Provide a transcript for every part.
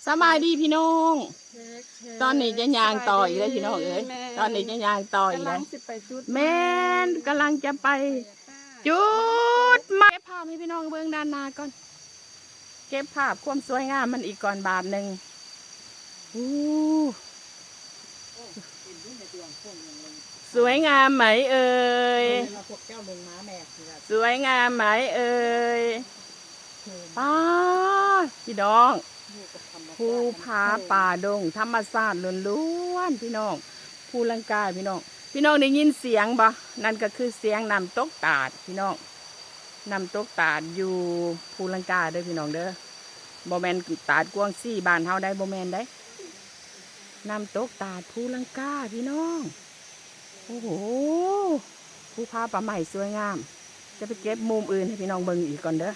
ສະບາຍດີພີ່ນ້ອງ. ຕອນນີ້ຈະຍ່າງຕໍ່ອີກແລ້ວພີ່ນ້ອງເອີຍ. ຕອນນີ້ຈະຍ່າງຕໍ່ອີກແລ້ວ. ແມ່ນ ກຳລັງຈະໄປຈຸດໝາກ. ເກັບພາບໃຫ້ພີ່ນ້ອງເບິ່ງດ້ານໜ້າກ່ອນ. ເກັບພາບຄວາມສວຍງາມມັນອີກກ່ອນບາດໜຶ່ງ. ໂອ້ ສວຍງາມໄໝເອີຍ? ສວຍງາມໄໝເອີຍ? ປ້າ ພີ່ນ້ອງ ພູຜາປ່າດົງ ທຳມະຊາດລ້ວນໆ ພີ່ນ້ອງ. ພູລັງກາ ພີ່ນ້ອງ. ພີ່ນ້ອງໄດ້ຍິນສຽງບໍ່? ນັ້ນກໍຄືສຽງນ້ຳຕົກຕາດ ພີ່ນ້ອງ. ນ້ຳຕົກຕາດຢູ່ພູລັງກາເດີພີ່ນ້ອງເດີ. ບໍ່ແມ່ນຕາດກວາງຊີບ້ານເຮົາໄດ໋ ບໍ່ແມ່ນໄດ໋. ນ້ຳຕົກຕາດພູລັງກາ ພີ່ນ້ອງ. ໂອ້ໂຫ ພູຜາປ່າໄມ້ສວຍງາມ. ຈະໄປເກັບມຸມອື່ນໃຫ້ພີ່ນ້ອງເບິ່ງອີກກ່ອນເດີ.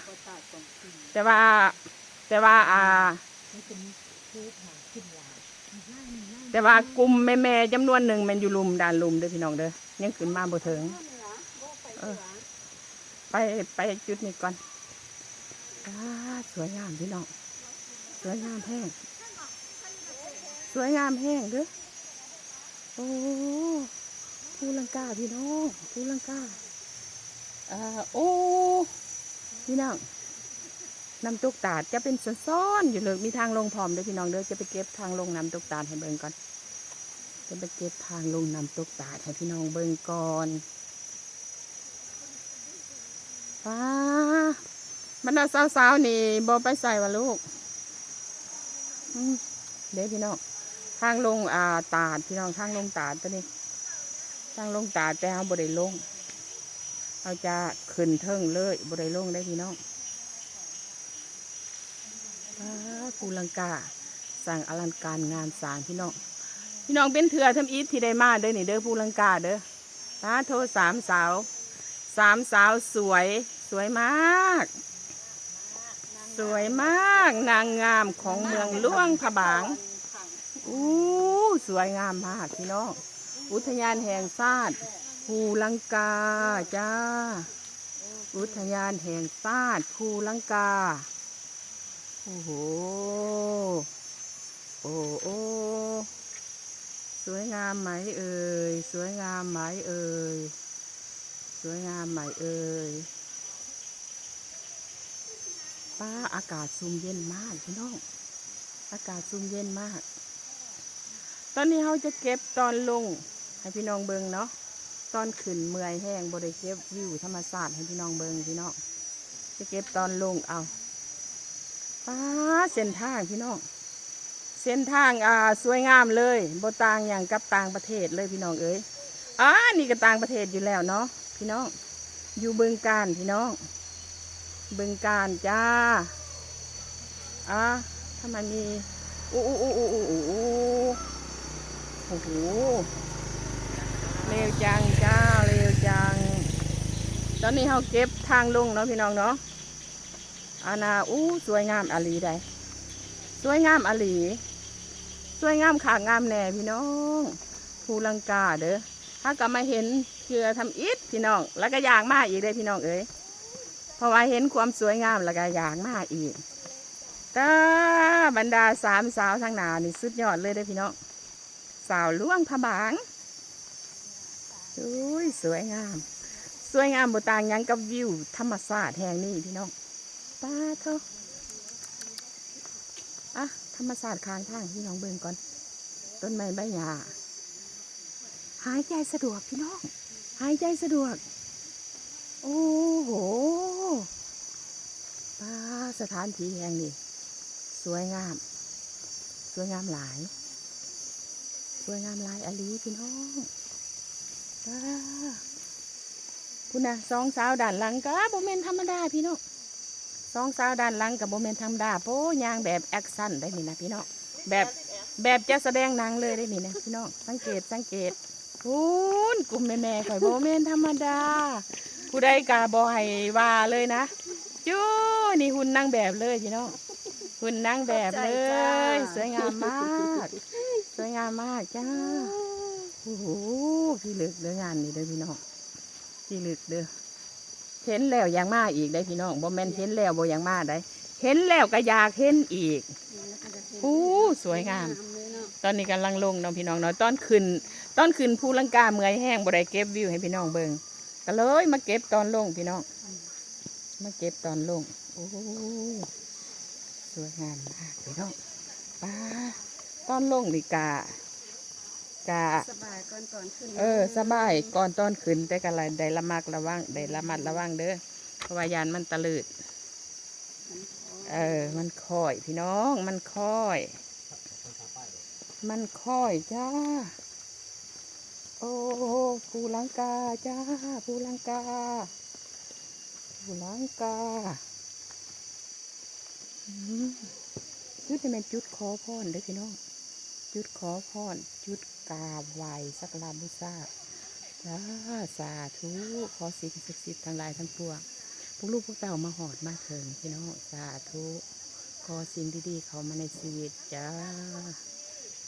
ແຕ່ວ່າ ແຕ່ວ່າ ອ່າ ແຕ່ວ່າກຸ່ມແມ່ໆຈຳນວນໜຶ່ງແມ່ນຢູ່ລຸ່ມ ດ້ານລຸ່ມເດີພີ່ນ້ອງເດີ ຍັງຂຶ້ນມາບໍ່ເຖິງ. ເອີ ໄປ ໄປຈຸດນີ້ກ່ອນ. ອາ ສວຍງາມພີ່ນ້ອງ ສວຍງາມແຮງ ສວຍງາມແຮງເດີ. ໂອ້ ພູລັງກາ ພີ່ນ້ອງ ພູລັງກາ. ອາ ໂອ້ ພີ່ນ້ອງ ນ້ຳຕົກຕາດຈະເປັນຊ່ອນໆຢູ່ເລີກ ມີທາງລົງພ້ອມເດີພີ່ນ້ອງເດີ. ຈະໄປເກັບທາງລົງນ້ຳຕົກຕາດໃຫ້ເບິ່ງກ່ອນ ຈະໄປເກັບທາງລົງນ້ຳຕົກຕາດໃຫ້ພີ່ນ້ອງເບິ່ງກ່ອນ. ປ້າ ບັນດາສາວໆນີ້ບໍ່ໄປໃສຫວາລູກ? ອືມ ເດ້ພີ່ນ້ອງ ທາງລົງ ອ່າ ຕາດພີ່ນ້ອງ ທາງລົງຕາດຕົວນີ້ ທາງລົງຕາດ ແຕ່ເຮົາບໍ່ໄດ້ລົງ ເຮົາຈະຂຶ້ນເທິງເລີຍ ບໍ່ໄດ້ລົງເດ້ພີ່ນ້ອງ. ວ້າ ພູລັງກາ ຊ່າງອະລັງການງານສ້າງພີ່ນ້ອງ. ພີ່ນ້ອງເປັນເທື່ອທຳອິດທີ່ໄດ້ມາເດີນີ້ເດີ ພູລັງກາເດີ. ປາໂທ ສາມສາວ ສາມສາວສວຍ ສວຍມາກ ສວຍມາກ ນາງງາມຂອງເມືອງຫຼວງພະບາງ. ອູ້ ສວຍງາມມາກພີ່ນ້ອງ. ອຸທະຍານແຫ່ງຊາດພູລັງກາຈ້າ ອຸທະຍານແຫ່ງຊາດພູລັງກາ. ໂອ້ໂຫ ໂອ້ ໂອ້ ສວຍງາມໄໝເອີຍ ສວຍງາມໄໝເອີຍ ສວຍງາມໄໝເອີຍ. ປ້າ ອາກາດຊຸ່ມເຢັນມາກພີ່ນ້ອງ ອາກາດຊຸ່ມເຢັນມາກ. ຕອນນີ້ເຮົາຈະເກັບຕອນລົງໃຫ້ພີ່ນ້ອງເບິ່ງເນາະ ຕອນຂຶ້ນເມື່ອຍແຮງ ບໍ່ໄດ້ເກັບວິວທຳມະຊາດໃຫ້ພີ່ນ້ອງເບິ່ງພີ່ນ້ອງ. ຈະເກັບຕອນລົງເອົາ. ປ້າ ເສັ້ນທາງພີ່ນ້ອງ ເສັ້ນທາງ ອ່າ ສວຍງາມເລີຍ ບໍ່ຕ່າງຫຍັງກັບຕ່າງປະເທດເລີຍພີ່ນ້ອງເອີຍ. ອ່າ ນີ້ກໍຕ່າງປະເທດຢູ່ແລ້ວເນາະພີ່ນ້ອງ ຢູ່ບຶງການພີ່ນ້ອງ ບຶງການຈ້າ. ອ່າ ທຳໄມມີ ອູ ອູ ອູ ອູ ອູ ອູ ອູ ໂອ້ໂຫ ເລວຈັງຈ້າ ເລວຈັງ. ຕອນນີ້ເຮົາເກັບທາງລົງເນາະພີ່ນ້ອງເນາະ. ອັນນ່າ ອູ້ ສວຍງາມອີ່ຫຼີໃດ໋ ສວຍງາມອີ່ຫຼີ ສວຍງາມຄັກງາມແນ່ພີ່ນ້ອງ. ພູລັງກາເດີ ເຮົາກໍມາເຫັນເທື່ອທຳອິດພີ່ນ້ອງ ແລ້ວກໍຢາກມາອີກເດ້ພີ່ນ້ອງເອີຍ ເພາະວ່າເຫັນຄວາມສວຍງາມແລ້ວກໍຢາກມາອີກ. ຕາ ບັນດາສາມສາວທາງໜ້ານີ້ສຸດຍອດເລີຍເດ້ພີ່ນ້ອງ ສາວຫຼວງພະບາງ. ໂອ້ຍ ສວຍງາມ ສວຍງາມບໍ່ຕ່າງຫຍັງກັບວິວທຳມະຊາດແຫ່ງນີ້ພີ່ນ້ອງ. ປາໂທ ອ່ະ ທຳມະຊາດຂ້າງທາງພີ່ນ້ອງເບິ່ງກ່ອນ ຕົ້ນໄມ້ໃບຫຍ້າ ຫາຍໃຈສະດວກພີ່ນ້ອງ ຫາຍໃຈສະດວກ. ໂອ້ໂຫ ປາ ສະຖານທີ່ແຫ່ງນີ້ສວຍງາມ ສວຍງາມຫຼາຍ ສວຍງາມຫຼາຍອີ່ຫຼີພີ່ນ້ອງ. ປາ ພຸ້ນນະ ສອງສາວດ້ານຫຼັງກໍບໍ່ແມ່ນທຳມະດາພີ່ນ້ອງ ສອງສາວດ້ານຫຼັງກໍບໍ່ແມ່ນທຳມະດາ. ໂອ້ ຍ່າງແບບແອັກຊັນໄດ໋ນີ້ນະພີ່ນ້ອງ ແບບ ແບບຈັດສະແດງໜັງເລີຍໄດ໋ນີ້ນະພີ່ນ້ອງ. ສັງເກດ ສັງເກດ ພຸ້ນ ກຸ່ມແມ່ໆຂ້ອຍບໍ່ແມ່ນທຳມະດາ ຜູ້ໃດກໍບໍ່ໃຫ້ວ່າເລີຍນະ. ຈູ້ ນີ້ຫຸ່ນນາງແບບເລີຍພີ່ນ້ອງ ຫຸ່ນນາງແບບເລີຍ. ສວຍງາມມາກ ສວຍງາມມາກຈ້າ. ໂອ້ໂຫ ພິລຶກເດີງານນີ້ເດີພີ່ນ້ອງ ພິລຶກເດີ. ເຫັນແລ້ວຢາກມາອີກໄດ໋ພີ່ນ້ອງ ບໍ່ແມ່ນເຫັນແລ້ວບໍ່ຢາກມາໄດ໋ ເຫັນແລ້ວກໍຢາກເຫັນອີກ. ອູ້ ສວຍງາມ. ຕອນນີ້ກຳລັງລົງເນາະພີ່ນ້ອງເນາະ. ຕອນຂຶ້ນ ຕອນຂຶ້ນພູລັງກາເມື່ອຍແຮງ ບໍ່ໄດ້ເກັບວິວໃຫ້ພີ່ນ້ອງເບິ່ງ ກໍເລີຍມາເກັບຕອນລົງພີ່ນ້ອງ ມາເກັບຕອນລົງ. ໂອ້ ສວຍງາມມາກພີ່ນ້ອງ. ປ້າ ຕອນລົງນີ້ກະ ກະ ສະບາຍກ່ອນຕອນຂຶ້ນ ເອີ ສະບາຍກ່ອນຕອນຂຶ້ນ ແຕ່ກໍໄດ້ລະມັດລະວັງ ໄດ້ລະມັດລະວັງເດີ ເພາະວ່າຢ້ານມັນຕະເລີດ. ມັນຄ້ອຍ ເອີ ມັນຄ້ອຍພີ່ນ້ອງ ມັນຄ້ອຍ ມັນຄ້ອຍຈ້າ. ໂອ້ ພູລັງກາຈ້າ ພູລັງກາ ພູລັງກາ. ອືມ ຈຸດນີ້ແມ່ນຈຸດຂໍພອນເດີພີ່ນ້ອງ ຈຸດຂໍພອນ ຈຸດກາບໄຫວ້ສັກກາລະບູຊາ. ສາ ສາທຸ ຂໍສິ່ງສັກສິດທັງຫຼາຍທັງປວງ ພວກລູກພວກເຕົ້າມາຮອດມາເຖິງພີ່ນ້ອງ ສາທຸ ຂໍສິ່ງດີໆເຂົ້າມາໃນຊີວິດຈ້າ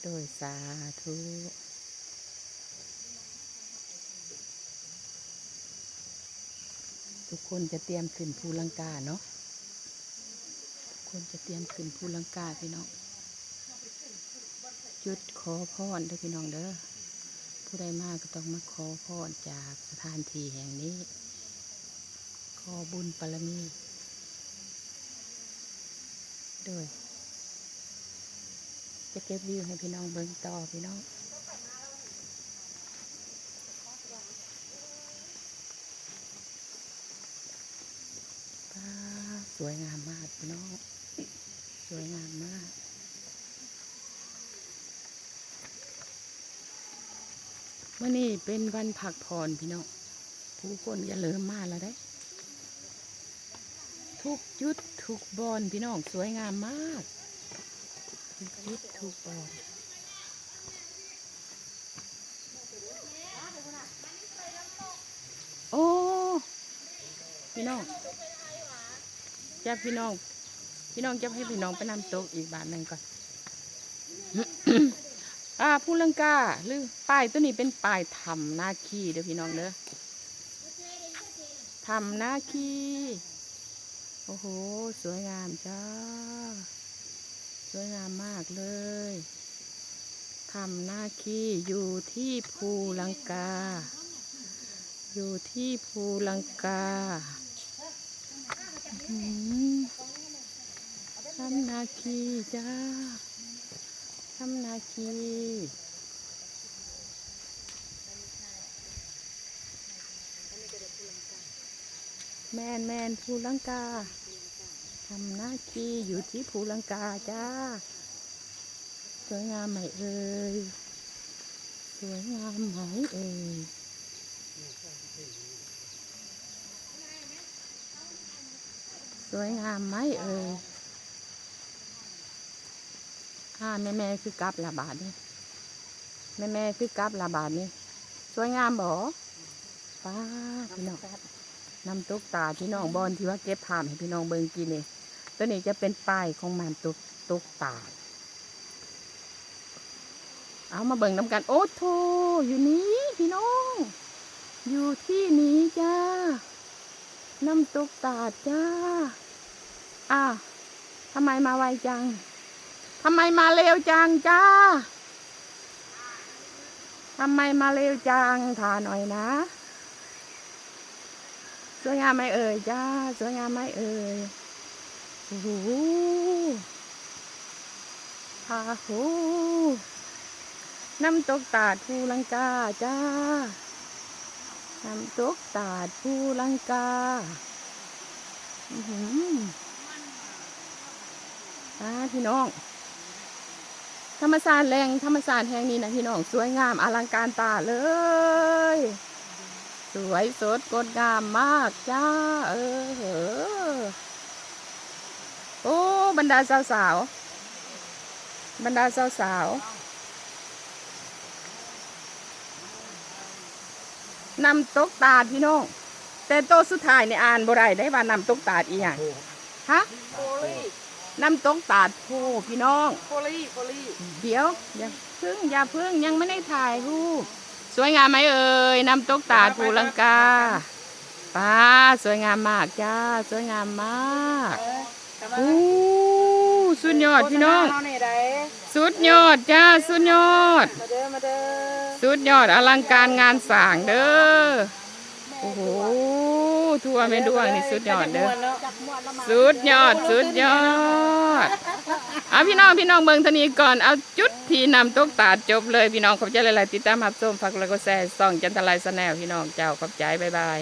ໂດຍ ສາທຸ. ທຸກຄົນຈະຕຽມຂຶ້ນພູລັງກາເນາະ ທຸກຄົນຈະຕຽມຂຶ້ນພູລັງກາພີ່ນ້ອງ. ຈຸດຂໍພອນເດີພີ່ນ້ອງເດີ ຜູ້ໃດມາກໍຕ້ອງມາຂໍພອນຈາກສະຖານທີ່ແຫ່ງນີ້ ຂໍບຸນບາລະມີ ໂດຍ ຈະເກັບວິວໃຫ້ພີ່ນ້ອງເບິ່ງຕໍ່ພີ່ນ້ອງ. ປ້າ ສວຍງາມມາກພີ່ນ້ອງ ສວຍງາມມາກ. ມື້ນີ້ເປັນວັນພັກຜ່ອນພີ່ນ້ອງ ຜູ້ຄົນກໍເລີ່ມມາແລ້ວເດ້. ທຸກຈຸດທຸກບ່ອນພີ່ນ້ອງ ສວຍງາມມາກ ທຸກຈຸດທຸກບ່ອນ. ໂອ້ ພີ່ນ້ອງ ຈັບພີ່ນ້ອງ ພີ່ນ້ອງຈັບໃຫ້ພີ່ນ້ອງໄປນ້ຳຕົກອີກບາດໜຶ່ງກ່ອນ. ອ່າ ພູລັງກາ ຫຼື ປ້າຍໂຕນີ້ເປັນປ້າຍຖ້ຳນາຄີເດີພີ່ນ້ອງເດີ ຖ້ຳນາຄີ. ໂອ້ໂຫ ສວຍງາມຈ້າ ສວຍງາມມາກເລີຍ. ຖ້ຳນາຄີຢູ່ທີ່ພູລັງກາ ຢູ່ທີ່ພູລັງກາ. ອືມ ຖ້ຳນາຄີຈ້າ ຖ້ຳນາຄີ. ແມ່ນໆ ພູລັງກາ ຖ້ຳນາຄີຢູ່ທີ່ພູລັງກາຈ້າ. ສວຍງາມໄໝເອີຍ ສວຍງາມໄໝເອີຍ ສວຍງາມໄໝເອີຍ. ອ່າ ແມ່ໆ ຄືກັບລະບາດນີ້ ແມ່ໆ ຄືກັບລະບາດນີ້. ສວຍງາມບໍ່? ປ້າ ພີ່ນ້ອງ ນ້ຳຕົກຕາດ ພີ່ນ້ອງ ບ່ອນທີ່ວ່າເກັບພາບໃຫ້ພີ່ນ້ອງເບິ່ງກີ້ນີ້. ໂຕນີ້ຈະເປັນປ້າຍຂອງນ້ຳຕົກ ຕົກຕາດ. ເອົາມາເບິ່ງນຳກັນ. ໂອ້ໂທ້ ຢູ່ນີ້ພີ່ນ້ອງ ຢູ່ທີ່ນີ້ຈ້າ ນ້ຳຕົກຕາດຈ້າ. ອ້າວ ທຳໄມມາໄວຈັງ? ທຳໄມມາເລັວຈັງຈ້າ? ທຳໄມມາເລັວຈັງ? ຖ້າໜ້ອຍນະ. ສວຍງາມໄໝເອີຍຈ້າ? ສວຍງາມໄໝເອີຍ? ໂອ້ໂຫ ພາໂຫ ນ້ຳຕົກຕາດພູລັງກາຈ້າ ນ້ຳຕົກຕາດພູລັງກາ. ອືຫື ອ່າ ພີ່ນ້ອງ ທຳມະຊາດ ແຫຼ່ງທຳມະຊາດແຫ່ງນີ້ນະ ພີ່ນ້ອງ ສວຍງາມອະລັງການຕາເລີຍ ສວຍສົດງົດງາມມາກຈ້າ. ເອີ ໂອ້ ບັນດາສາວໆ ບັນດາສາວໆ ນ້ຳຕົກຕາດພີ່ນ້ອງ ແຕ່ໂຕສຸດທ້າຍນີ້ອ່ານບໍ່ໄດ້ເດ້ວ່ານ້ຳຕົກຕາດອີ່ຫຍັງ. ຮະ? ນ້ຳຕົກຕາດພູພີ່ນ້ອງ. ດຽວ ຢ່າເພິ່ງ ຢ່າເພິ່ງ ຍັງບໍ່ໄດ້ຖ່າຍຮູບ. ສວຍງາມໄໝເອີຍ? ນ້ຳຕົກຕາດພູລັງກາ. ປ້າ ສວຍງາມມາກຈ້າ ສວຍງາມມາກ. ໂອ້ ສຸດຍອດພີ່ນ້ອງ ໂຄສະນາເຮົານີ້ໃດ ສຸດຍອດຈ້າ ສຸດຍອດ ມາເດີ ມາເດີ ສຸດຍອດ ອະລັງການງານສ້າງເດີ. ໂອ້ໂຫ ທົ່ວແມ່ດວງນີ້ສຸດຍອດເດີ ສຸດຍອດ ສຸດຍອດ. ເອົາ ພີ່ນ້ອງ ພີ່ນ້ອງເບິ່ງເທົ່ານີ້ກ່ອນ ເອົາ ຈຸດທີ່ນ້ຳຕົກຕາດ ຈົບເລີຍພີ່ນ້ອງ. ຂອບໃຈຫຼາຍໆ ຕິດຕາມຮັບຊົມ ຝາກກົດໄລ ກົດແຊ ຊ່ອງຈັນທະລາຍ Channel ພີ່ນ້ອງເຈົ້າ ຂອບໃຈ ບາຍບາຍ.